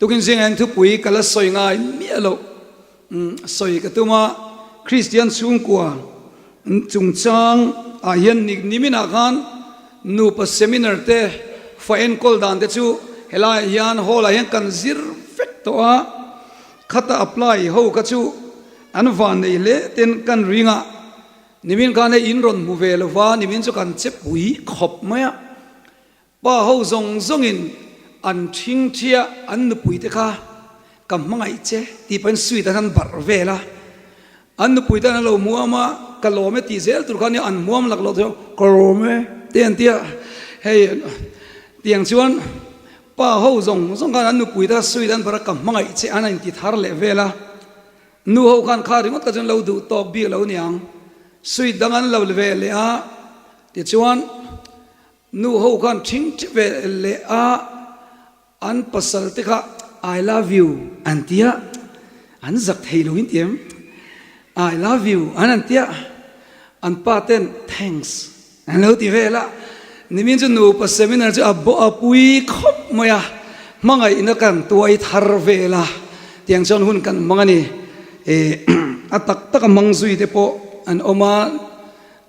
Tukin zingah hian thupui ka la sawi ngai miah loh sawi ka tum a, Kristian chhungkua chungchang ah hian niminah khan nupa seminar te fa enkawl dan te chu helaiah hian hall ah hian kan zir vek tawh a, khata apply ho kha chu an van nei hle ten kan ring a, nimin khan hei in rawn hmu ve lova nimin chu kan che pui khawp mai a. Pa ho zawng zawngin an ṭhingṭhia an nupuite kha ka hmangaih che tih pahin sweet an han barh vel a, an nupuite an lo hmuam a, ka lawm e tih zel tur kha nia an hmuam lak loh chuan ka lawm e te an ti a, hei tiang chuan pa ho zawng zawng khan an nupuite kha sweet an barh a ka hmangaih che an inti thar leh vel a, nu ho khan kha ringawt kha chuan lo duh tawk bik lo niang sweet dang an lo ve leh a tichuan. Nu ho khan ṭhing ṭhi ve leh a, an pasal te kha I love you an ti a, an zak thei lo in ti em? I love you an an ti a, an pa ten thanks an lo ti vel a, nimin chu nupa seminar chu a bawh a pui khawp mai a, hmangaihna kan tuai thar vel a, tiang chuan hun kan hmang a ni, a tak tak a hmang zui te pawh an awm a.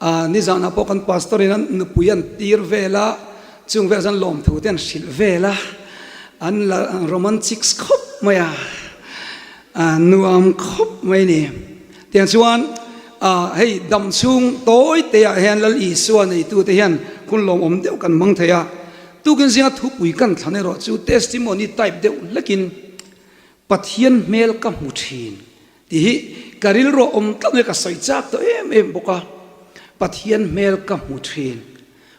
A nizanah pawh kan pastor in an nupui an tir vel a, chung velah chuan lawmthu te an hrilh vel a, an la romantics khawp mai a, a nuam khawp mai a ni. Tiang chuan a hei dam chhung tawi te ah hian Lal Isua neitu te hian hun lawmawm deuh kan hmang thei a, tukin zinga thupui kan thlan erawh chu testimony type deuh hlekin Pathian hmel ka hmu thin Tih hi ka rilru a awm tlat mai, ka sawi chak tawh em em bawk a, Pathian hmel ka hmu thin.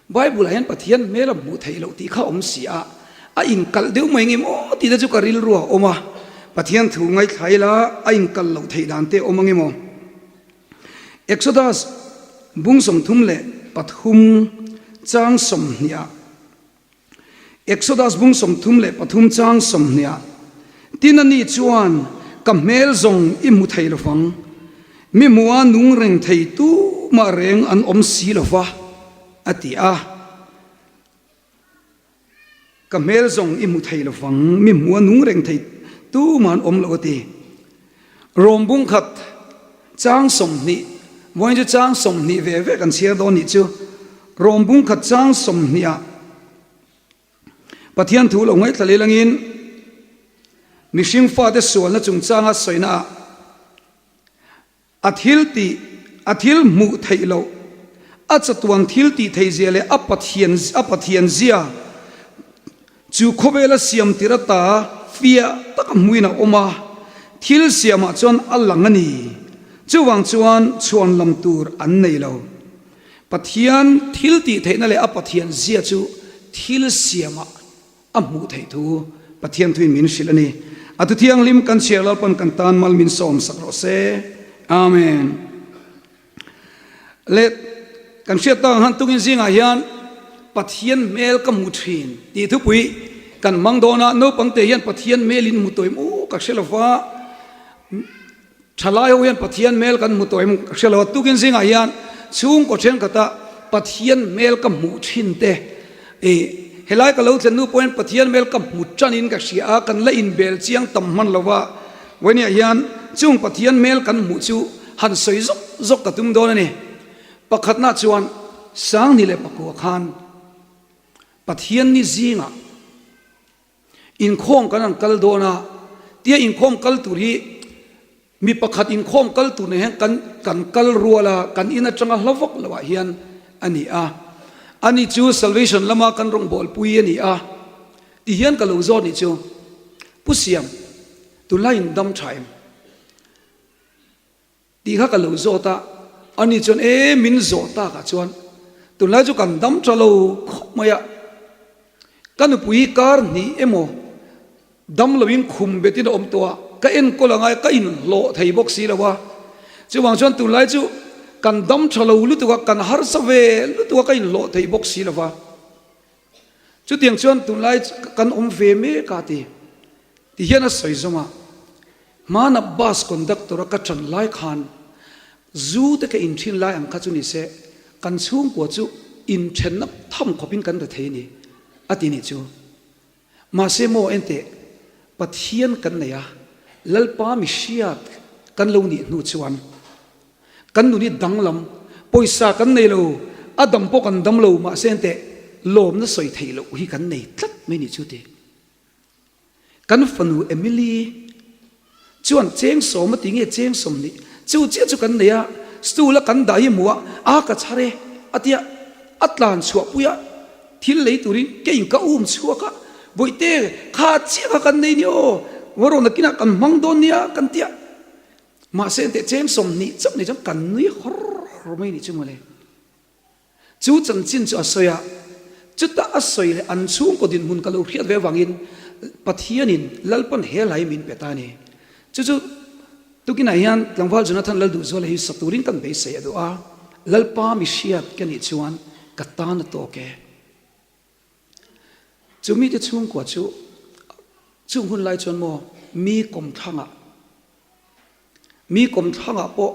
Bible ah hian Pathian hmel a hmuh theih loh tih kha a awm si a, a inkalh deuh mai nge maw tih te chu ka rilru a awm a, Pathian thu ngaithla ila a inkalh loh theih dan te a awm ange maw. Exodus bung 33 chang 20 ah. Exodus bung 33 chang 20 ah, Tin ani chuan, Ka hmel zawng i hmu thei lovang, mi hmuha nung reng thei tumah reng an awm si lova, a ti a. Ka hmel zawng i hmu thei lovang, mi hmuha nung reng thei tumah an awm lo, a ti. Rom bung khat chang 20, vawiin chu chang 20 ve ve kan chhiar dawn nih chu. Rom bung khat chang 20 ah Pathian thu lo ngaihthla leh langin mihring fate sualna chungchanga sawina ah a thil tih, a thil hmuh theih loh, a chatuan thil tih theih zia leh a Pathian a Pathian zia chu khawvela siam tir ata fiah taka hmuin a awm a, thil siamah chuan a lang a ni. Chuvang chuan chhuan lam tur an nei lo. Pathian thil tih theihna leh a Pathian zia chu thil siamah A hmuh theih thu Pathian thuin min hrilh a ni. A thu thianghlim kan chhiar Lalpan kan tan mal min sawm sak rawh se. Amen. Le kan hriat tak ang han tungin zingah hian Pathian hmel ka hmu thin tih thupui kan hmang dawn a, naupangte hian Pathian hmel in hmu tawh em u ka hre lova, thalai ho hian Pathian hmel kan hmu tawh em ka hre lova, tukin zingah hian chhungkaw thenkhatah Pathian hmel ka hmuh thin te i helai ka lo thlen hnu pawhin Pathian hmel ka hmu tanin ka hria a, kan la inbel chiang tam hman lova, vawinia hian chung Pathian hmel kan hmuh chu han sawi zawk zawk ka tum dawn a ni. Pakhatna chuan 2009 khan Pathian ni zingah Inkhawm kan han kal dawn a, tia inkhawm kal tur hi mi pakhat inkhawm kal tur nen hian kan kan kal rual a, kan in atanga hla vak loh ah hian a ni a. Ani chu Salvation lama kan rawngbawlpui a ni a, ti hian ka lo zawt nih chu, Pu Siam, tunlai in dam tha em? Tih kha ka lo zawt a, ani chuan e min zawh takah chuan tunlai chu kan dam tha lo khawp mai a, ka nupui hi kar hnih emaw dam loin khum betin a awm tawh a, ka enkawl a ngai a, ka inhlawh thei bawk si lo a, chuvang chuan tunlai chu kan dam tha lo lutuk a, kan harsa ve lutuk a, ka inhlawh thei bawk si lo va, chutiang chuan tunlai kan awm ve mek a ti. Ti hian a sawi zawm a, Hmana bus conductor a ka ṭan lai khan zu te ka inṭhin lai ang kha chu ni se, kan chhungkua chu inṭhenna tham khawpin kan ri thei a ni, a ti nih chu. Mahse maw enteh, Pathian kan nei a, Lalpa mi hriat kan lo nih hnu chuan kan nun hi danglam, pawisa kan nei lo, a dam pawh kan dam lo, mahse enteh lawmna sawi theih loh hi kan nei tlat mai ni chu ti. Kan fanu Emily chuan cheng sawm a ti nge cheng 20 chu chiah chu kan nei a, stool a kan dah hi hmuh a, a ka chhar e a tia a tlan chhuah pui a, thil lei turin keiin ka um chhuak a, Bawihte kha chiah kha kan nei nia aw, ngaw nakinah kan hmang dawn nia kan tia, mahse enteh cheng 20 chauh nei chuan kan nui hawr hawr mai ni chu mawle. Chu chanchin chu a sawi a, chutah a sawi leh an chhungkaw dinhmun ka lo hriat ve avangin Pathianin Lalpan he lai min pe ta a ni. Chu chu tukinah hian tlangval Jonathan Lalduhzuala hi sa turin kan beisei a duh a, Lalpa mi hriat ka nih chuan ka tan a tawk e. Chu mite chhungkua chu chung hun lai chuan maw mi kawmthlangah Mi kawmthlangah pawh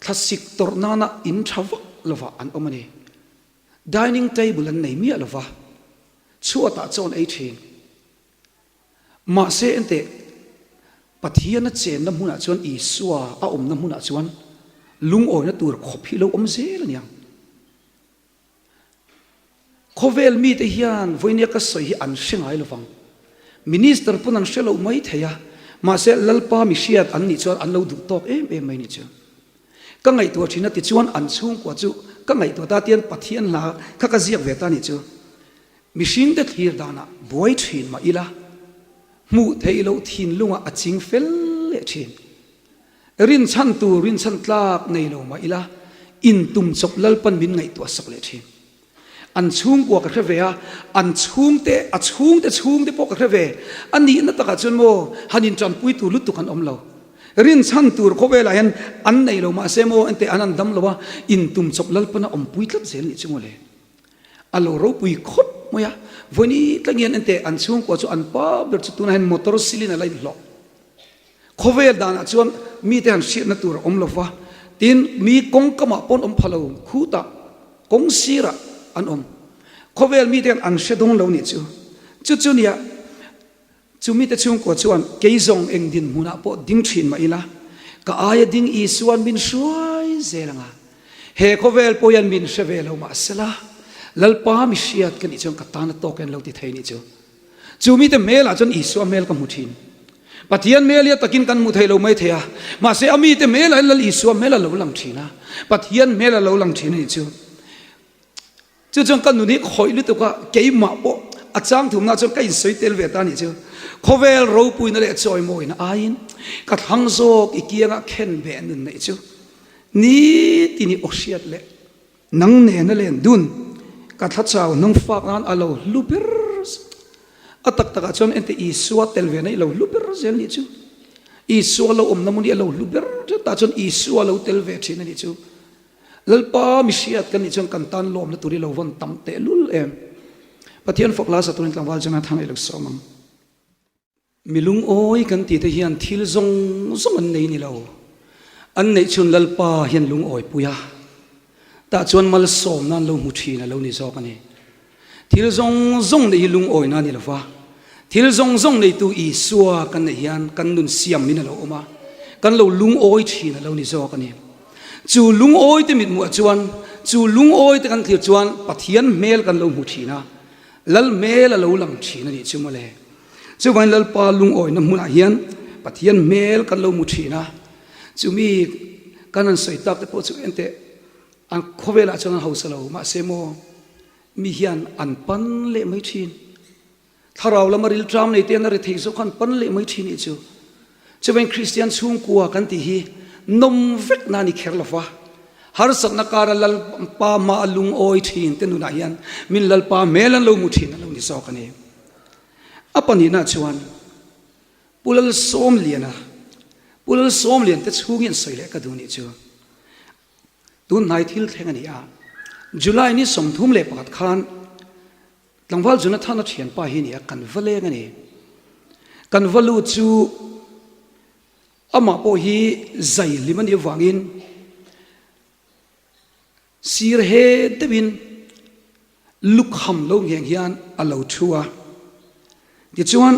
thlasik tawrh nana in tha vak lovah an awm a ni. Dining table an nei miah lova, chhuatah chaw an ei thin. Mahse enteh, Pathiana chenna hmunah chuan Isua a awmna hmunah chuan lungawina tur khawp hi lo awm zel a niang. Khawvel mite hian vawinia ka sawi hi an hre ngai lovang. Minister pawn an hre loh mai thei a, mahse Lalpa mi hriat an nih chuan an lo duh tawk em em mai ni chu. Ka ngaihtuah thin a tichuan an chhungkua chu ka ngaihtuah ta tian Pathian hla kha ka ziak ve ta ni chu. Mihringte thlir danah buai thin mah ila, hmuh theih loh thinlungah a ching fel leh thin. Rinchhan tur rinchhan tlak nei lo mah ila, intum chawp Lalpan min ngaihtuah sak leh thin. An chhungkua ka hre ve a, an chhungte, a chhungte chhungte pawh ka hre ve. A nihna takah chuan maw, han intanpui tur lutuk an awm lo. Rinchhan tur khawvelah hian an nei lo mahse maw, enteh an han dam lo a, intum chawp Lalpan a awmpui tlat zel nih chu maw le. A lo ropui khawp mai a, vawiin tlangian enteh an chhungkua chu an pa ber chu tunah hian motor silin a la inhlawh. Khawvel danah chuan mite han hriatna tur a awm lo va, tin, mi kawngkamah pawn awm pha lo, khutah kawng sirah an awm. Khawvel mite hian an hre dawn lo nih chu. Chu chu nia, chu mite chhungkua chuan kei zawng eng dinhmunah pawh ding thin mah ila, ka aia ding Isua'n min hruai zel ang a. He khawvel pawh hian min hre ve lo mah sela, Lalpa mi hriat ka nih chuan ka tan a tawk en lo ti thei nih chu. Chu mite hmelah chuan Isua hmel ka hmu thin. Pathian hmel hi a takin kan hmu thei lo mai thei a, mahse a mite hmelah hian Lal Isua hmel a lo lang thin a, Pathian hmel a lo lang thin a nih chu. Chu chuan ka nun hi khawih lutuk a, keimah pawh a chang thumna chuan ka insawi tel ve ta a nih chu. Khawvel ropuina leh chawimawina aiin ka thlang zawk i kiangah khen ve nun neih chu nitin i aw hriat leh Nang nena len dun ka thlachau hnung fak nan a lo hlu ber a tak takah chuan ente Isua tel ve na i lo hlu ber zel nih chu. Isua lo awmna hmun hi a lo hlu ber tah chuan Isua lo tel ve thin a nih chu. Lalpa mi hriat kan nih chuan kan tan lawmna tur hi lo vawn tam tehlul em. Pathian fak la sa turin tlangval Jonathan a i lo sawm ang. Mi lungawi kan tih te hian thil zawng zawng an nei ni lo. An neih chhun Lalpa hian lungawi pui a, tah chuan malsawmna an lo hmu thin a lo ni zawk a ni. Thil zawng zawng neih hi lungawina a ni lo va, thil zawng zawng neitu Isua kan neih hian kan nun siam in a lo awm a, kan lo lungawi thin a lo ni zawk a ni. Chu lungawi te mithmuh ah chuan, chu lungawi te kan thlir chuan Pathian hmel kan lo hmu thin a, Lal hmel a lo lang thin a nih chu mawle. Chuvangin Lalpa lungawina hmunah hian Pathian hmel kan lo hmu thin a, chumi kan han sawi tak te pawh chu enteh an khawvelah chuan an hausa lo mahse maw mi hian an pan leh mai thin. Thlarau lama rilṭam nei te an a ri thei zawk kha an pan leh mai thin nih chu. Chuvangin Kristian chhungkua kan tih hi nawm vek na a ni kher lo va, harsatna kara Lalpa hma a lungawi thin te nunah hian min Lalpa hmel an lo hmu thin a lo ni zawk a ni. A pahnihna chuan Pu Lalsawmliana, Pu Lalsawmlian te chhung hi an sawi leh ka duh nih chu. Tun hnai thil thleng a ni a, July ni 31 khan Tlangval Jonathan-a thianpa hi nia kan va leng a ni. Kan va lut chu amah pawh hi zai hlim a nih avangin sir he deuhin lukham lo ngheng hian a lo thu a. Tichuan.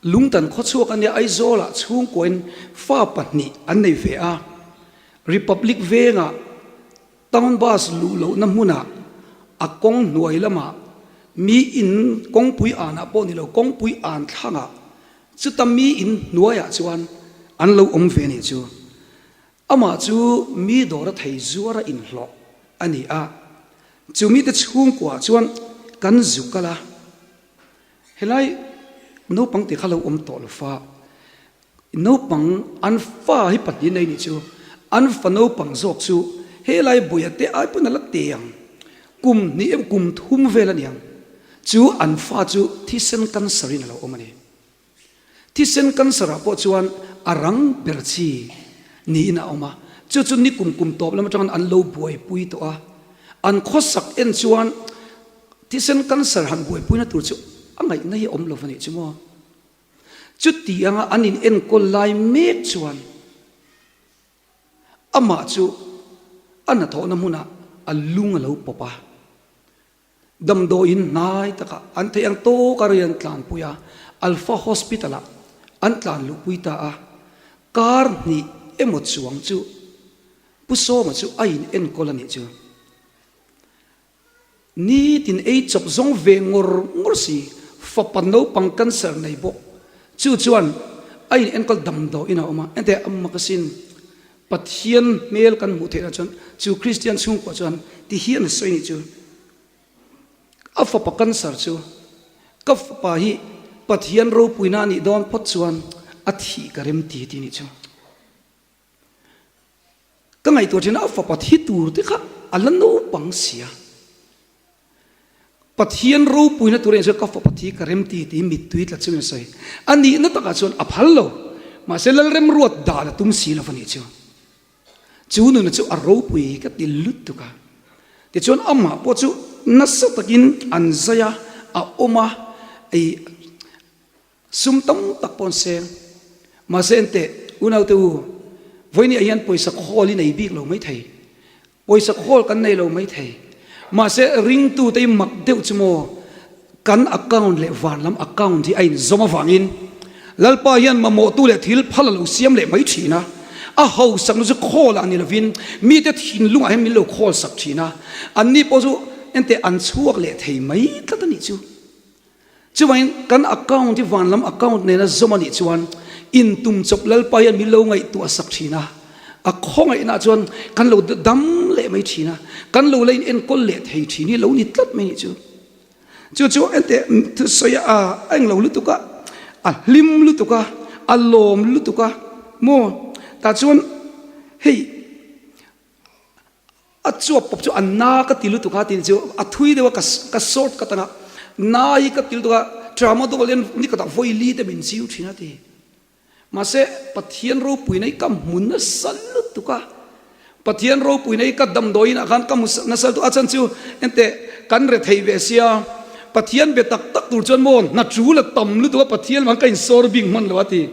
Lungtan khawchhuak a nia Aizawlah chhungkuain fa pahnih an nei ve a, Republic vengah Town Bus luh lohna hmunah a kawng hnuai lamah mi in kawngpui anah pawh ni lo kawngpui an thlangah chuta mi in hnuaiah chuan an lo awm ve nih chu. Amah chu mi dawra thei zuara inhlawh a ni a, chu mite chhungkuaah chuan kan zu kal a, helai naupang te kha lo awm tawh lo fa, naupang an fa hi pahnih nei nih chu, an fa naupang zawk chu helai buaia te ai pawn a la te ang, kum hnih emaw kum thum vel a ni ang, chu an fa chu thisen cancer in a lo awm a ni. Thisen cancer ah pawh chuan a rang ber chi niin a awm a, chu chu ni kum kum tawp lam atangin an lo buaipui tawh a, an khawsak en chuan thisen cancer han buaipuina tur chu a ngaihna hi a awm lo a nih chu maw. Chuti anga an in enkawl lai mek chuan amah chu a hnathawhna hmunah a lung a lo pawp a. Damdawiin hnai takah an theih ang tawka rei an tlanpui a, Alpha Hospital-ah an tlan luhpui ta a. Kar hnih emaw chuang chu Pu Sawma chu a in enkawl a nih chu. Nitin ei chawp zawng ve ngawr ngawr si, fapa naupang cancer nei bawk chu chuan a in enkawl damdawiin a awm a, enteh a mak asin. Pathian hmel kan hmuh theihna chuan chu Kristian chhungkua chuan ti hian a sawi nih chu, A fapa cancer chu ka fapa hi Pathian ropuina a nih dawn phawt chuan a thih ka rem ti ti nih chu. Ka ngaihtuah thin a, a fapa thi tur te kha a la naupang sia. Pathian ropuina tur en chuan ka fapa thi ka rem ti tiin mittui tla chungin a sawi. A nihna takah chuan a phal lo. Mahse Lalremruat dan a tum si lo a nih chu. Chu nuna chu a ropui ka ti lutuk a. Tichuan amah pawh chu nasa takin an zai a, a awm a, ei sum tam tak pawh an seng. Mahse enteh, unaute u, vawinia hian pawisa khawl i nei bik lo maithei. Pawisa khawl kan nei lo maithei. Mahse ringtute hi mak deuh chu maw, kan account leh van lam account hi a inzawm avangin Lalpa hian mamawhtu leh thil phal a lo siam leh mai thin a. A hausakna chu khawl ah ni lovin mite thinlungah hian min lo khawl sak thin a. Anni pawh chu enteh an chhuak leh thei mai tlat a nih chu. Chuvangin kan account hi van lam account nena zawm a nih chuan intum chawp Lalpa hian min lo ngaihtuah sak thin a, a khawngaihna chuan kan lo dam leh mai thin a, kan lo la in enkawl leh thei thin hi lo ni tlat mai nih chu. Chu chu enteh thusawi a a englo lutuk a, a hlim lutuk a, a lawm lutuk a maw tah chuan hei A chuap pawp chu a na ka ti lutuk a tin chu a thui deuh a ka short ka tang a na hi ka ti lutuk a tramadol hian ni khatah vawi li te min chiu thin a ti. Mahse Pathian ropuina hi ka hmu nasa lutuk a, Pathian ropuina hi ka damdawiin ah khan ka hmu nasa lutuk a, a chhan chu enteh kan rethei ve sia Pathian be tak tak tur chuan maw hna tul a tam lutuk a Pathian vang ka insawr bik hman lo a ti.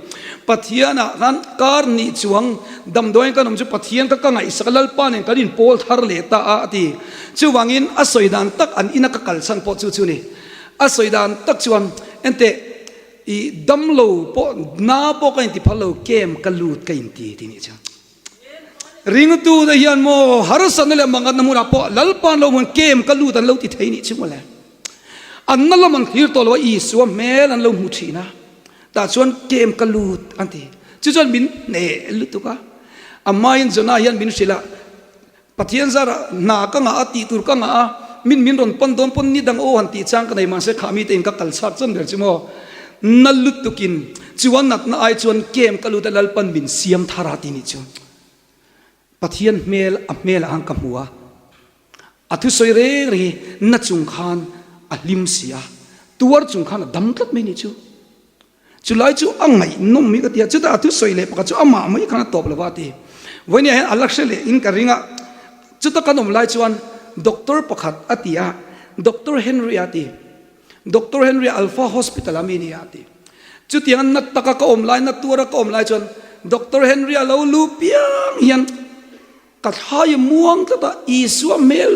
Pathian ah khan kar nih chuang damdawiin kan awm chu Pathian kha ka ngaihsak a Lalpa nen kan inpawl thar leh ta a a ti. Chuvangin a sawi dan tak an ina ka kal chhan pawh chu chu ni. A sawi dan tak chuan enteh i damlo pawh na pawh ka inti phal lo kem ka lut ka inti ti nih chuan. Ringtute hian maw harsatna leh mangatna hmunah pawh Lalpa'n lo hmun kem ka lut an lo ti thei nih chu mawle. An na lam an thlir tawh lo a, Isua hmel an lo hmu thin a, tah chuan kem ka lut an ti. Chu chuan min hneh lutuk a, a hmain Jonah hian min hrilh a, Pathian zarah hna ka ngah a, tih tur ka ngah a, min min rawn pan dawn pawn ni dang aw han tih chang ka nei mahse khah mite in ka kal chhak chuan ber chu maw na lutukin chuan natna ai chuan kem ka lut a Lalpan min siam thar a ti nih chu Pathian hmel a hmelah khan ka hmu a, a thusawi reng reng hi na chung khan a hlim si a, tuar chung khan a dam tlat mai nih chu. Chulai chu a ngaihnawm hi ka ti a, chutah a thusawi leh pakhat chu amah mai khan a tawp lo va a ti. Vawinia hian a la hre leh in ka ring a, chuta kan awm lai chuan Doctor pakhat a ti a, Doctor Henry a ti. Doctor Henry Alpha Hospital a mi nia a ti. Chutiang a na taka ka awm lai, na tuara ka awm lai chuan Doctor Henry a lo lu piang hian ka thlai a muang tlat a, Isua hmel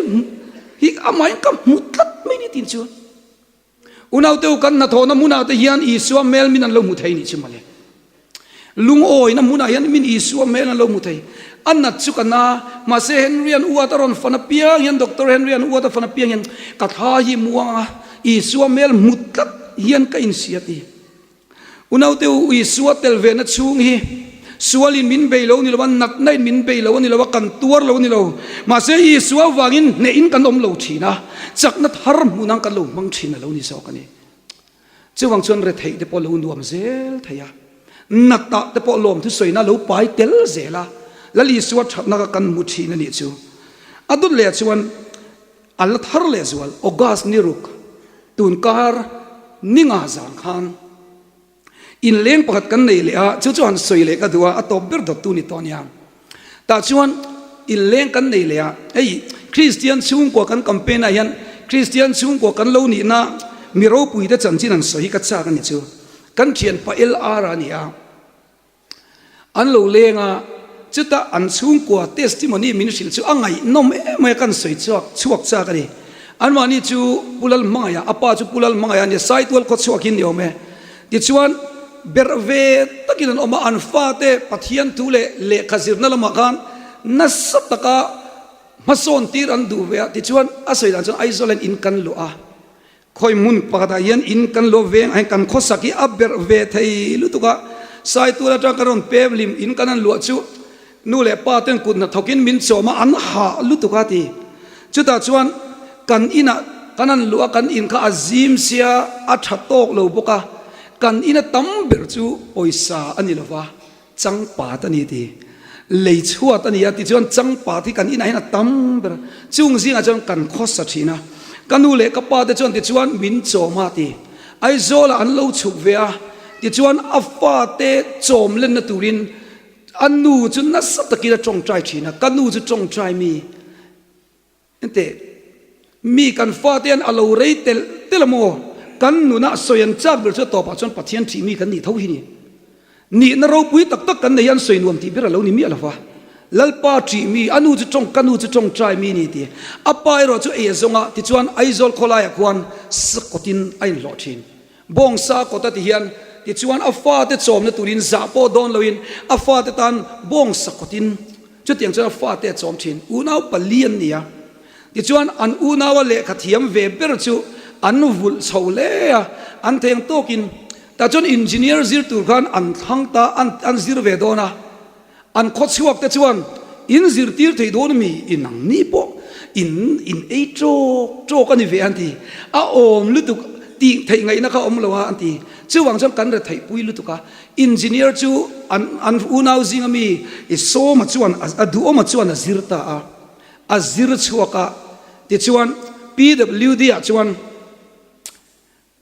hi amahin ka hmu tlat mai ni tin chuan. Unaute u kan hnathawhna hmunah te hian Isua hmel min an lo hmu thei nih chu mawle. Lungawina hmunah hian min Isua hmel an lo hmu thei. A nat chu ka na, mahse Henry an uat a rawn fan apiang hian, Doctor Henry an uat a fan apiang hian ka thla hi muang a, Isua hmel hmu tlat hian ka inhria ti. Unaute u, Isua tel vehna chhung hi sualin min bei lo ni lo a, natna in min bei lo a ni lo a, kan tuar lo a ni lo. Mahse Isua vangin hnehin kan awm lo thin a, chakna thar hmuh nan kan lo hmang thin a lo ni zawk a ni. Chuvang chuan retheih te pawh lo nuam zel thei a, natah te pawh lawmthu sawina lo pai tel zel a, Lal Isua thatna kha kan hmu thin a nih chu. A dawt leh chuan a la thar leh zual August ni ruk tunkar ni nga zan khan inleng pakhat kan nei leh a, chu chu han sawi leh ka duh a, a tawp ber dawttu ni tawh a nia. Tah chuan inleng kan nei leh a, hei Kristian chhungkua kan campaign ah hian Kristian chhungkua kan lo nihna mi ropui te chanchin an sawi hi ka chak a ni chu. Kan thianpa LR a ni a, an lo leng a, chutah an chhungkua testimony min hrilh chu a ngaihnawm em mai a, kan sawi chhuak chhuak chak a ni. Anmahni chu Pu Lalhmangaih a, a pa chu Pu Lalhmangaih a ni, Saitual khawchhuak hi ni awm e. Tichuan, berh ve takin an awm a, an fate Pathian thu leh lehkha zirna lamah khan nasa taka hmasawn tir an duh ve a. Tichuan, a sawi dan chuan Aizawl hian in kan luah a, khawi hmun pakhatah hian in kan luah veng ah hian kan khawsak hi a berh ve thei lutuk a, Saitual atang kan rawn pem hlim in kan han luah chu Nu leh pa ten kut hnathawkin min chawm a, an hah lutuk a ti. Chutah chuan kan inah kan han luh a, kan in kha a zim sia, a tha tawk lo bawk a, kan ina tam ber chu pawisa a ni lova, changpat a ni ti. Lei chhuat a ni a, tichuan changpat hi kan inah hian a tam ber a, chung zingah chuan kan khawsa thin a. Ka nu leh ka pa te chuan tichuan min chawm a ti. Aizawlah an lo chhuk ve a, tichuan a fate chawm lenna turin A nu chu nasa takin a tawngtai thin a, ka nu chu tawngtai mi enteh mi kan fate hian a lo rei telh telh a maw? Kan nunah sawi an chak ber chu a tawpah chuan Pathian thih mi kan nih tho hi ni. Nihna ropui tak tak kan nei hian sawi nuam tih ber a lo ni miah lo va. Lalpa ṭih mi, a nu chu tawng, ka nu chu tawngtai mi ni ti. A pa erawh chu ei a zawng a, tichuan Aizawl khawlaiah khuan sakawtin a inhlawh thin. Bawngsa kawta ti hian tichuan a fate chawmna turin zah pawh dawn loin a fate tan bawngsa kawtin chutiang chuan a fate a chawm thin. Unau pali an ni a, tichuan an unaua lehkha thiam ve ber chu an vulh chho hle a, an theng tawkin tah chuan engineer zir tur khan an thlang ta an zir ve dawn a. An khawchhuak te chuan in zirtir thei dawn ami? In ang ni pawh in in ei tawk tawk a ni ve an ti. A awm lutuk tih theih ngaihna kha awm lo a an ti. Chuvang chuan kan retheih pui lutuk a. Engineer chu an an unau zing ami i Sawma chuan a duhawma chuan a zir ta a. A zir chhuak a. Tichuan PWD ah chuan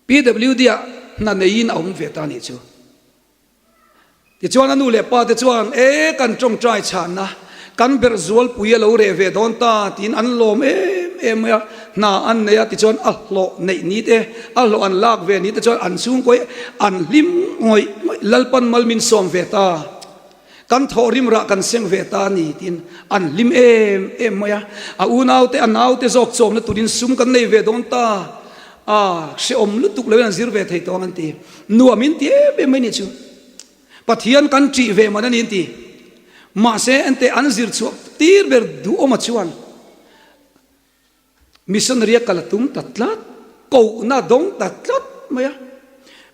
PWD ah hna neiin a awm ve ta a nih chu. Tichuan a nu leh pa te chuan, E, kan tawngtai chhanna, kan berh zualpui a lo reh ve dawn ta, tiin an lawm em em mai a, hna an nei a, tichuan a hlawh neih ni te, a hlawh an lak ve ni te chuan an chhungkawi an hlim ngawih ngawih, Lalpan mal min sawm ve ta, kan thawhrim rah kan seng ve ta a ni, tiin an hlim em em mai a, a unaute, a naute zawk chawmna turin sum kan nei ve dawn ta, a hrehawm lutuk loin an zir ve thei tawng an ti. Nuam in ti em em mai nih chu. Pathian kan ṭih ve man a ni an ti. Mahse ente an zir chhuah tir ber duhawma chuan missionary a kal a tum ta tlat, kohna a dawng ta tlat mai a.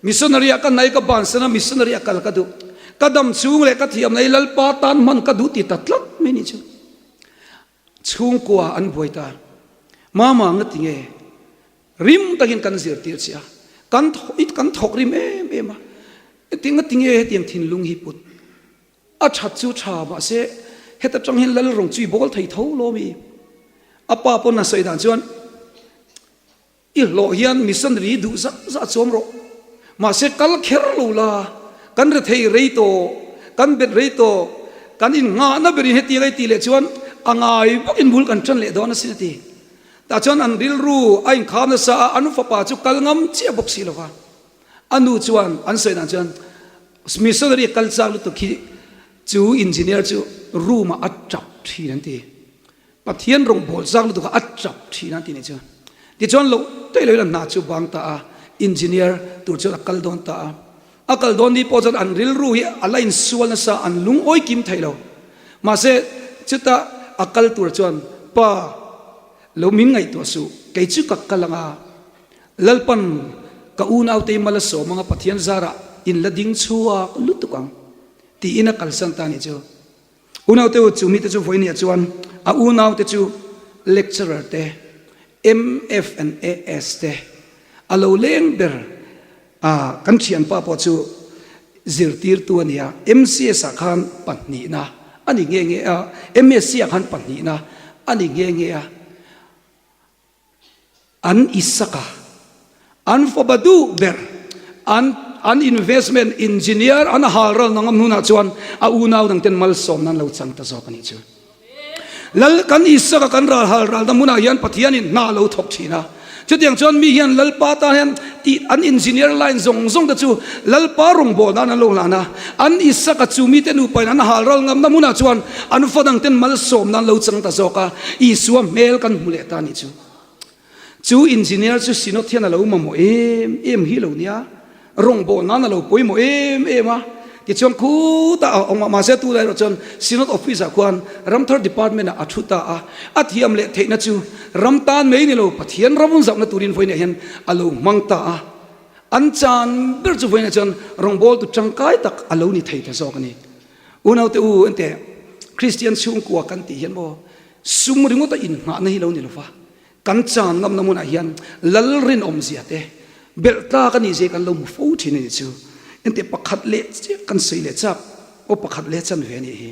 Missionary ah ka nai ka bansan a, missionary a kal ka duh. Ka dam chhung leh ka thiamna hi Lalpa tan hman ka duh ti ta tlat mai nih chu. Chhungkua an buai ta. Mama nga ti nge? Rim takin kan zirtir che a, kan kan thawk rim em em a. Engti nga tinge hetiang thinlung hi put? A that chu tha mahse heta tang hian lal rawng chu i bawl thei tho lo mi? A pa pawn a sawi dan chuan i hlawh hian missionary duh zah zah chuam rawh. Mahse kal kher lo la, kan rethei rei tawh, kan bet rei tawh, kan innghahna berin hetiang a i tih leh chuan a ngai bawkin bul kan tan leh dawn asin a ti. Tah chuan an rilru a inkham nasa a, an fapa chu kal ngam chiah bawk si lova. A nu chuan an sawi dan chuan missionary kal chak lutuk hi chu engineer chu room ah a tap thin an ti. Pathian rawng bawl chak lutuk ah a tap thin an ti nih chu. Tichuan loh daih loin a hna chu bang ta a. Engineer tur chuan a kal dawn ta a. A kal dawn ni pawh chuan an rilru hi a la insual nasa, an lungawi kim thei lo. Mahse, chuta a kal tur chuan, Pa, lo min ngaihtuah suh, kei chu ka kal ang a. Lalpan ka unaute mal a sawm ang a, Pathian zarah in la ding chhuak lutuk ang, tiin a kalsan ta a nih chu. Unaute u chu mite chu vawinia chuan a unaute chu lecturer te, MF and AS te a lo leng ber a, kan thianpa pawh chu zirtirtu a nia, MCS ah khan pahnihna a ni nghe nghe a, MSc ah khan pahnihna a ni nghe nghe a. An isak a, an fapa duh ber, an an investment engineer an hal ral nangam hnunah chuan a unau dang ten malsawmna an lo chang ta zawk a nih chu. Lal kan isak a kan ral hal ralna hmunah hian Pathianin hna a lo thawk thin a. Chutiang chuan mi hian Lalpa tan hian tih an engineer line zawng zawng te chu Lalpa rawngbawlh nan an lo hlan a. An isak a chu mite nupain an hal ral ngamna hmunah chuan an fa dang ten malsawmna an lo chang ta zawk a, Isua hmel kan hmu leh ta a nih chu. Chu engineer chu Synod hian a lo mamawh em em hi lo nia, rawngbawlh nan a lo pawimawh em em a, tichuan khutah a awm a, mahse tunah erawh chuan Synod office ah khuan Ramthar department ah a thu ta a, a thiam leh theihna chu ram tan mai ni lo Pathian ram zauhna turin vawiinah hian a lo hmang ta a. An chan ber chu vawiinah chuan rawngbawltu tangkai tak a lo ni thei ta zawk a ni. Unaute u ente Kristian chhungkua kan tih hian maw sum ringawta inngahna hi lo ni lova, kan chan ngamna hmunah hian lal rinawmzia te belh tlak a nih zia kan lo hmu fo thin a ni chu. Ente pakhat leh chiah kan sawi leh chak aw pakhat leh chan ve a nih hi.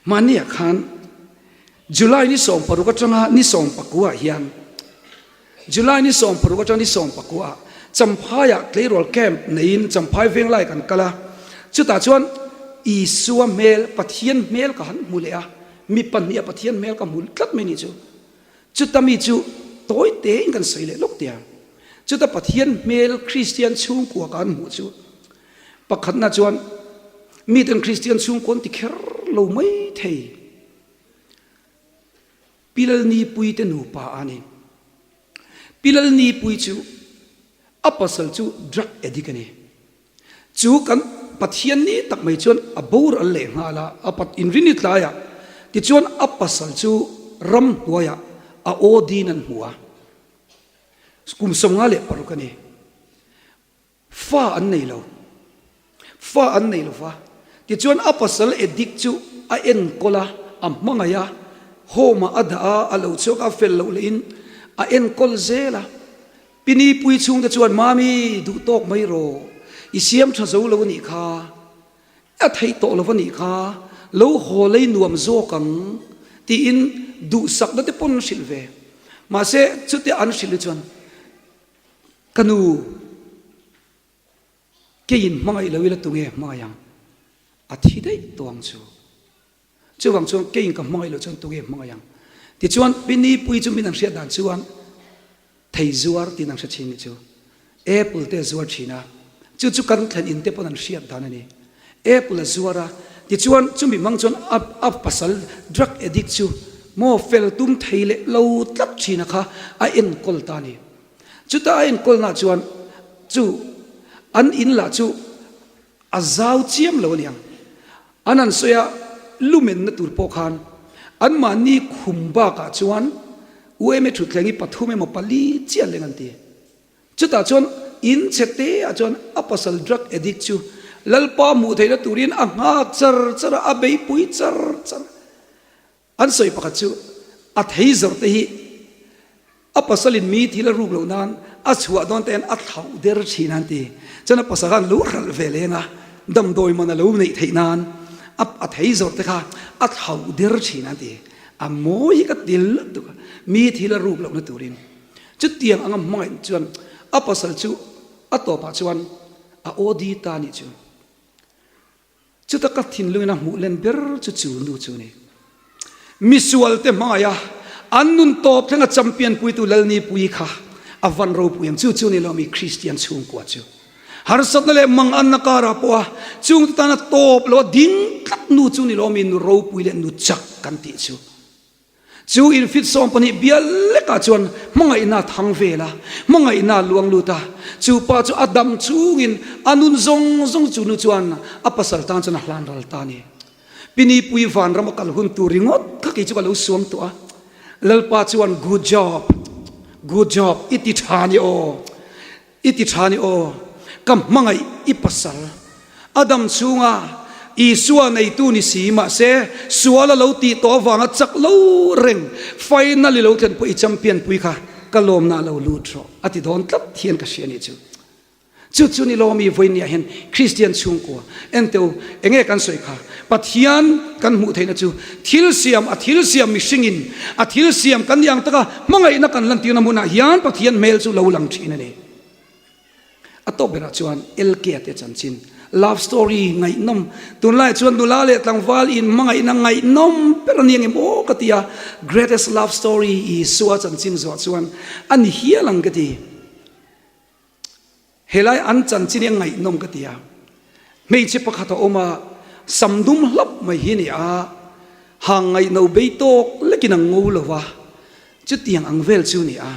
Mahniah khan July ni 16 atanga ni 19 hian July ni 16 atanga ni 19 Champhaiah tleirawl camp neiin Champhai Venglai kan kal a, chutah chuan Isua hmel, Pathian hmel ka han hmu leh a, mi pahniha Pathian hmel ka hmu tlat mai ni chu. Chuta mi chu tawi tein kan sawi leh lawk teh ang. Chuta Pathian hmel Kristian chhungkua ka han hmuh chu Pakhatna chuan miten Kristian chhungkaw an ti kher lo mai thei. Pi Lalnipui te nupa a ni. Pi Lalnipui chu a pasal chu drug addict a ni. Chu kan Pathian ni tak mai chuan a boral leh nghal a, a inrini tlaiah tichuan a pasal chu ramhnuaiah a aw din an hmu a. Kum 56 a ni. Fa an nei lo. Fa an nei lo va. Tichuan a pasal Edik chu a enkawl a, a hmangaih a, home ah a dah a, a lo chhuak a, fel loh lehin a enkawl zel a. Pini pui chhungte chuan, Mami, duh tawk mai rawh. I siam tha zo lo a nih kha. A theih tawh lo a nih kha. Lo haw lei nuam zawk ang, tiin duhsakna te pawn an hrilh ve. Mahse, chutia an hrilh hi chuan, Ka nu, keiin hmangaih lo ila tunge hmangaih ang? A thi daih tawh ang chu. Chuvang chuan keiin ka hmangaih loh chuan tunge hmangaih ang? Tichuan, Pi Nipui chu min an hriat dan chuan thei zuar tiin an hre thin nih chu. Apple te a zuar thin a, chu chu kan thlen in te pawn an hriat dan a ni. Apple a zuar a, tichuan chumi hmang chuan a a pasal drug addict chu maw fel tum thei leh lo tlat thin a kha a enkawl ta a ni. Chuta a enkawlna chuan chu an in lah chu a zau chiam lo a niang. An han sawi a, lumenna tur pawh khan anmahni khum bakah chuan UMA thutthleng hi pathum emaw pali chiah leng an ti. Chutah chuan in chhe te ah chuan a pasal drug addict chu Lalpa hmuh theihna turin a nghak char char a, a beihpui char char a. An sawi pakhat chu a thei zawrh te hi a pasalin mi thil a ruk loh nan a chhuah dawn te hian a thlauh der thin a an ti. Chuan a pasal khan lo hralh ve leng a, damdawi man a lo neih theih nan a a thei zawrh te kha a thlauh der thin a an ti. A mawi hi ka ti lutuk a, mi thil a ruk lohna turin. Chutiang anga hmangaih chuan a pasal chu a tawpah chuan a OD ta a nih chu. Chuta ka thinlungin a hmuh len ber chu chu nu chu a ni. Misualte hmaiah an nun tawp thlenga champion puitu Lalnipuii kha a van ropui ang. Chu chu a ni lo mi Kristian chhungkua chu. Harsatna leh manganna karah pawha chungte tana tawp loa ding tlat nu chu a ni lo mi nu ropui leh nu chak kan tih chu. Chu in fit 12 bial lekah chuan hmangaihna a thang vel a, hmangaihna a luang lut a. Chu pa chu a dam chungin a nun zawng zawng chu nu chuan a pasal tan chuan a hlan ral ta a ni. Pinipui vanram a kal hun tur ringawt kha kei chu ka lo suam tawh a. Lalpa chuan good job, good job i ti tha ni aw. I ti tha ni aw, ka hmangaih i pasal. A dam chhunga Isua neitu ni si, mahse sual a lo tih tawh avanga chak lo reng final i lo thlen pawh i champion pui kha ka lawmna a lo lut rawh a ti dawn tlat hian ka hria ni chu. Chu chu ni lawmi vawinia hian Kristian chhungkua ente u enge kan sawi kha Pathian kan hmuh theihna chu thil siam a thil siam mihringin a thil siam kan nih ang taka hmangaihna kan lantirna hmunah hian Pathian hmel chu lo lang thin a ni. A tawp berah chuan LK te chanchin love story ngaihnawm tunlaiah chuan nula leh tlangval in hmangaihna ngaihnawm ber a ni ang em aw ka ti a, greatest love story Isua chanchin zawh chuan a ni hial ang ka ti. Helai an chanchin hi a ngaihnawm ka ti a, hmeichhe pakhat a awm a, sam dum hlap mai hi a ni a, hang ngaihno bei tawk lekin a ngo lo va, chutiang ang vel chu a ni a,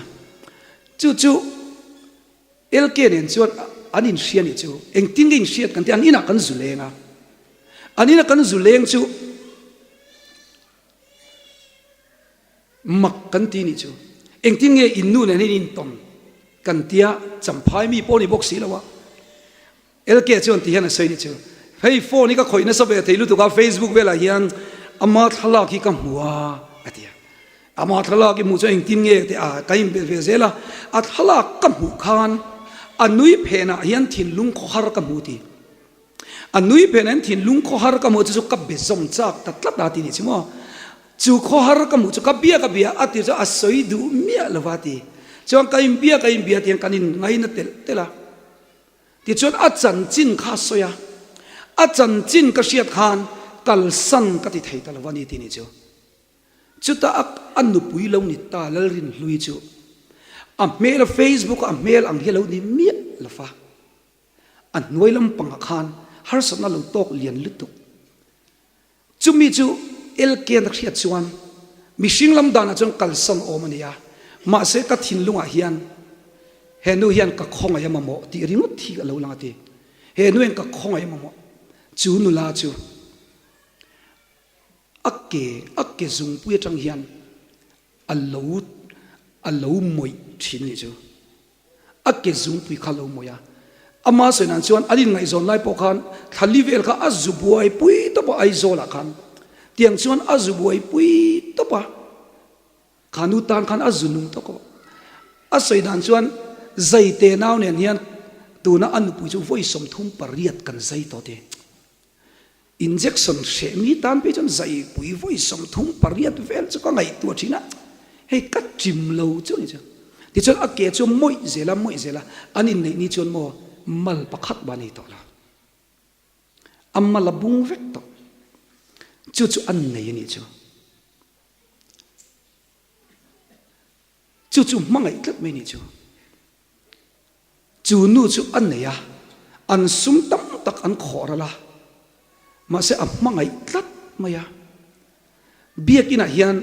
chu chu LK nen chuan an inhria nih chu, engtin nge inhriat kan tih, an inah kan zu leng a, an inah kan zu leng chu Mak kan ti nih chu. Engtin nge in nu nen hian in tawn kan tia champhai mi pawh ni bawk si lo a. LK chuan ti hian a sawi nih chu. Hei phone hi ka khawih nasa ve thei lutuk a Facebook velah hian ama thlalak hi ka hmu a a ti a. Ama thlalak i hmuh chuan engtin nge tih a ka inbelh ve zel a. A thlalak ka hmuh khan a nui phenah hian thinlung khawhar ka hmu ti. A nui phen an thinlung khawhar ka hmuh chu chu ka be zawm chak ta tlat a ti nih chu maw. Chu khawhar ka hmuh chu ka bia ka bia a ti chu a sawi duh miah lo va ti. Chuan ka inbia ka inbia tiang kan in ngaina telh telh a. Tichuan a chanchin kha a sawi a, a chanchin ka hriat khan kalsan ka ti thei ta lo va ni ti nih chu. Chutah a a nupui lo ni ta Lalrinhlui chu a hmel a Facebook a hmel ang hi a lo ni miah lo va. A hnuai lampangah khan harsatna lo tawk lian lutuk. Chumi chu LKN a hriat chuan mihring lam danah chuan kalsan awm a ni a, mahse ka thinlungah hian he nu hian ka khawngaih a mamawh tih ringawt hi a lo lang a ti. He nu hian ka khawngaih a mamawh. Chu nula chu a ke a ke zungpui atang hian a lo a lo mawih thin a nih chu. A ke zungpui kha lo mawih a. Ama sawi nan chuan an inngaihzawn lai pawh khan thlali vel kha a zu buaipui tawp a Aizawlah khan. Tiang chuan a zu buaipui tawp a. Kha nu tan khan a zu nung tawk a. A sawi dan chuan Zaite nau nen hian tuna a nupui chu vawi 38 kan zai tawh ti. Injection hreh mi tan phei chuan zaipui vawi 38 vel chu ka ngaihtuah thin a, hei ka chim lo chu a ni chu. Tichuan a ke chu mawih zel a, mawih zel a, an inneih ni chuan maw mal pakhat va nei tawh lo. A mal a bung vek tawh. Chu chu an nei a nih chu. Chu chu hmangaih tlat mai a nih chu. Chu nu chu a nei a, an sum tam tak an khawh ral a, mahse a hmangaih tlat mai a. Biakinah hian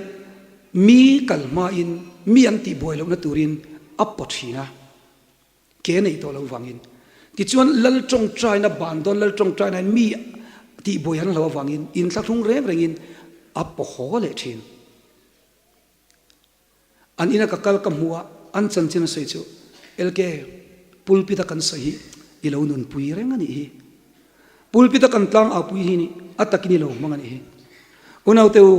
mi kal hmain mi an tihbuai lohna turin a paw thin a, ke a neih tawh loh vangin. Tichuan Lal tawngtaina ban dawn Lal tawngtaina in mi tihbuai an hlo avangin inthlahrung reng rengin a paw haw leh thin. An ina ka kal ka hmuh a, an chanchin a sawi chu, LK, pulpit a kan sawi hi i lo nunpui reng a nih hi. Pulpit a kan tlang au pui hi ni, a takin i lo hmang a nih hi. Unaute u,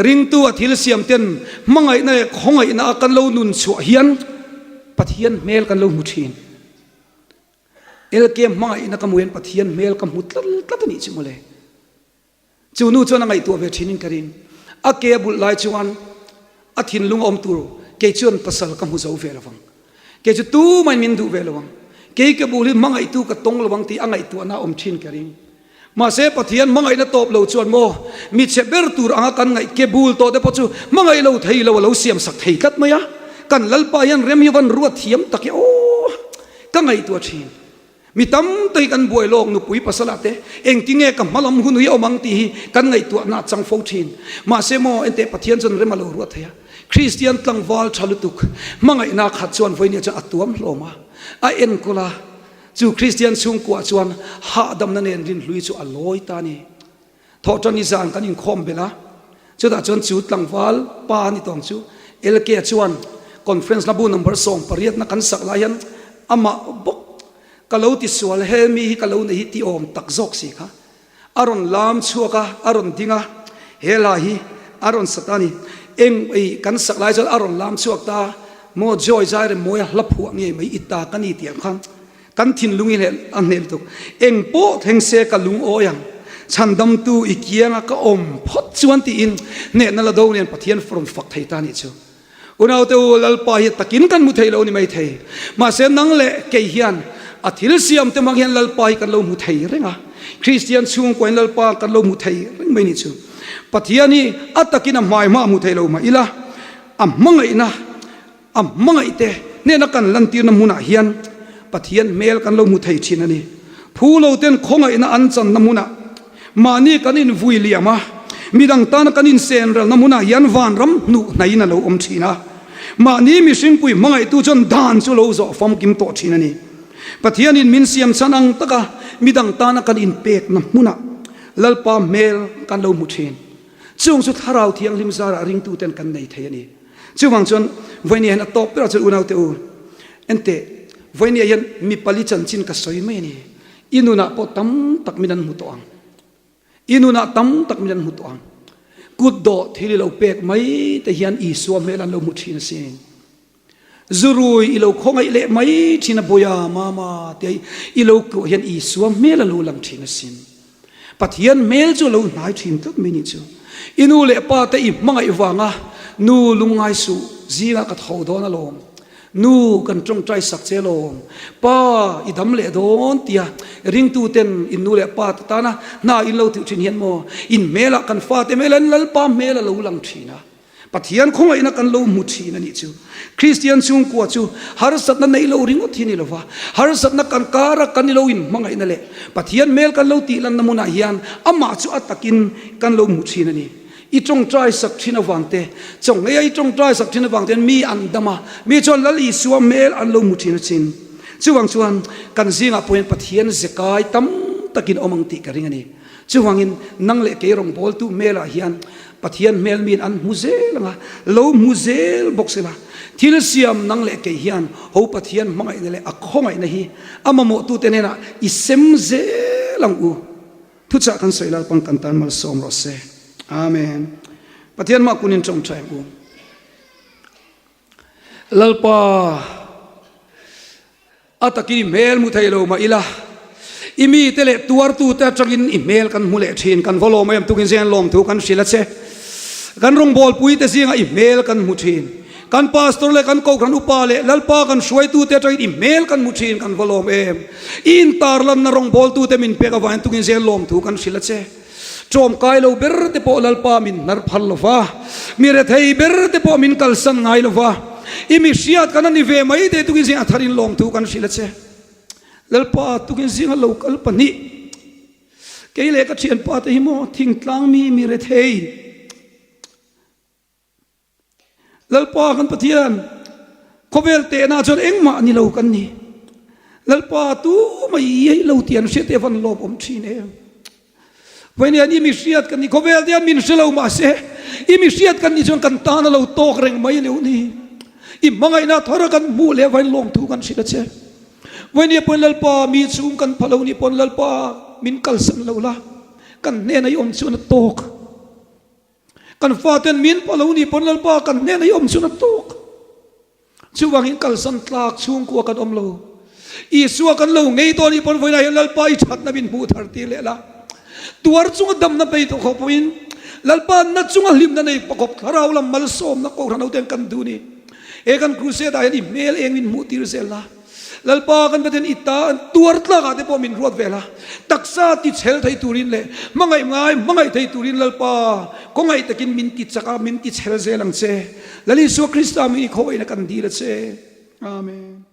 ringtu a thil siam ten hmangaihna leh khawngaihna a kan lo nun chhuah hian Pathian hmel kan lo hmu thin. LK hmangaihna ka hmuh hian Pathian hmel ka hmu tlat tlat a nih chu mawle. Chu nu chuan a ngaihtuah ve thin in ka ring. A ke a bulh lai chuan a thinlung a awm tur kei chuan pasal ka hmu zo ve lo vang. Kei chu tumah in min duh ve lo ang. Kei ka bul hi hmangaihtu ka tawng lo ang tih a ngaihtuahna a awm thin ka ring. Mahse Pathian hmangaihna tawp lo chuan maw mi chhe ber tur anga kan ngaih ke bul tawh te pawh chu hmangaih lo thei lo a lo siam sak thei tlat mai a. Kan Lalpa hian rem hi van ruat thiam tak e aw ka ngaihtuah thin. Mi tam tak hi kan buai lawk nupui pasal ah te engtinge ka hmalam hun hi a awm ang tih hi kan ngaihtuahna a chang fo thin. Mahse maw enteh Pathian chuan rem a lo ruat thei a. Kristian tlangval tha lutuk hmangaihna khat chuan vawinia chuan a tuam hlawm a, a enkawl a. Chu Kristian chhungkuah chuan hahdamna nen rinhlui chu a lawi ta a ni. Thawhṭan i zan kan inkhawm belh a, chutah chuan chu tlangval pa a ni tawng chu LK-a chuan conference na bu number 18 na kan sak lai hian amah bawk ka lo ti sual he mi hi ka lo nei hi ti awm tak zawk si kha a rawn lam chhuak a, a rawn ding a, he hla hi a rawn sa ta a ni. Eng ei kan sak lai chuan a rawn lam chhuak ta maw Joy Zairemmawia hla phuah ngei mai i ta ka ni tih ang khan Kan thinlung i hlel a hnel tuk. Eng pawh thleng se ka lungawi ang. Chhandamtu i kianga ka awm phawt chuan tiin hnehna la do nen Pathian rawn fak thei ta nih chu. Unaute u, Lalpa hi takin kan hmu thei lo ni mai thei. Mahse nang leh kei hian a thil siam te hmang hian Lalpa hi kan lo hmu thei reng a. Kristian chhungkuain Lalpa kan lo hmu thei reng mai nih chu. Pathian hi a takin a hmai hma hmu thei lo mah ila, a hmangaihna A hmangaihte hnena kan lantirna hmunah hian Pathian hmel kan lo hmu thei thin a ni. Phu loten khawngaihna an channa hmunah mahni kan invui liam a, midang tana kan insenralna hmunah hian vanram hnuh hnaiin a lo awm thin a. Mahni mihringpui hmangaihtu chuan dan chu lo zawh famkim tawh thin a ni. Pathianin min siam chhan ang taka midang tana kan inpekna hmunah Lalpa hmel kan lo hmu thin. Chung chu Thlarau Thianghlim zarah ringtuten kan nei thei a ni. Chuvang chuan Vawinia hian a tawp berah chuan unaute u, enteh, Vawinia hian mi pali chanchin ka sawi mai a ni. I nunah pawh tam tak min an hmu tawh ang. I nunah tam tak min an hmu tawh ang. Kut dawh thil i lo pek mai te hian Isua hmel an lo hmu thin asin. Zurui i lo khawngaih leh mai thin a Bawia mama tia i lo kuah hian Isua hmel a lo lang thin asin. Pathian hmel chu a lo hnai thin tlat mai nih chu. I nu leh pa te i hmangaih vanga nu lungngai suh zingah ka tho dawn alawm. Nu kan tawngtai sak che alawm. Pa i dam leh dawn tia ringtu ten in nu leh pa te tana hna in lo tih thin hian maw in hmelah kan fate hmel an Lalpa hmel a lo lang thin a. Pathian khawngaihna kan lo hmu thin a nih chu. Kristian chhungkua chu harsatna neih lo ringawt hi a ni lo va, harsatna kan kara kan ilo inhmangaihna leh Pathian hmel kan lo tihlanna hmunah hian amah chu a takin kan lo hmu thin a ni. I tawngtai sak thin avang te, chawngeia i tawngtai sak thin avang ten mi an dam a, mi chuan Lal Isua hmel an lo hmu thin a chin. Chuvang chuan kan zingah pawhin Pathian zekai tam takin awm ang tih ka ring a ni. Chuvangin nang leh kei rawngbawltu hmelah hian Pathian hmel miin an hmu zel ang a, lo hmu zel bawk sela. Thil siam nang leh kei hian ho Pathian hmangaihna leh a khawngaihna hi a mamawhtute hnenah i sem zel ang u. Thuchah kan sawi Lalpang kan tan malsawm rawh se. Amen. Pathian mah kunin tawngtai ang u. Lalpa. A takin i hmel hmu thei lo mah ila, i mite leh tuartute atangin i hmel kan hmu leh thin. Kan va lawm em tukin zingah lawmthu kan hrilh a che. Kan rawngbawlpuite zingah i hmel kan hmu thin. Kan pastor leh kan kohhran upa leh Lalpa kan hruaitute atangin i hmel kan hmu thin. Kan va lawm em. I intarlanna rawngbawltute min pek avangin tukin zingah lawmthu kan hrilh a che. Ṭawmkai lo ber te pawh Lalpa min hnar phal lo va, mi rethei ber te pawh min kalsan ngai lo va, i mi hriat kan a ni ve mai te tukin zingah tharin lawmthu kan hrilh a che. Lalpa tukin zinga lo kal pahnih, kei leh ka ṭhianpa te hi maw thingtlang mi mi rethei, Lalpa kan Pathian, khawvel tehna chuan engmah ni lo kan ni. Lalpa tu mai iai lo tih an hriat te van lawm awm thin em. Vawiin i mi hriat kan ni, khawvel te hian min hre lo mahse i mi hriat kan ni chuan kan tan a lo tawk reng mai lo ni. I hmangaihna thar a kan hmuh leh vawiin lawmthu kan hrilh a che. Vawiin pawhin Lalpa mi chhung kan pha lo ni pawn Lalpa min kalsan lo la, kan hnena i awm chuan a tawk. Kan faten min pawh lo ni pawn Lalpa kan hnena i awm chun a tawk. Chuvangin kalsan tlak chhungkua kan awm lo. Isua kan lo ngei dawn i pawn vawiinah hian Lalpa i thatna min hmuh thar tir leh la. Tuar chunga damna bei tawh khawp pawhin Lalpa na chunga hlimna nei pakawp thlarau lam malsawmna kohhran ho ten kan duh ni. He kan crusade ah hian i hmel eng min hmuh tir zel la. Lalpa kan Pathian i ta an tuar tlak ah te pawh min ruat vel a, taksa ti chhel thei turin leh hmangaih ngai hmangaih thei turin Lalpa khawngaih takin min ti chak a, min ti chhel zel ang che. Lal Isua Krista hming i khawngaihna kan dil a che. Amen.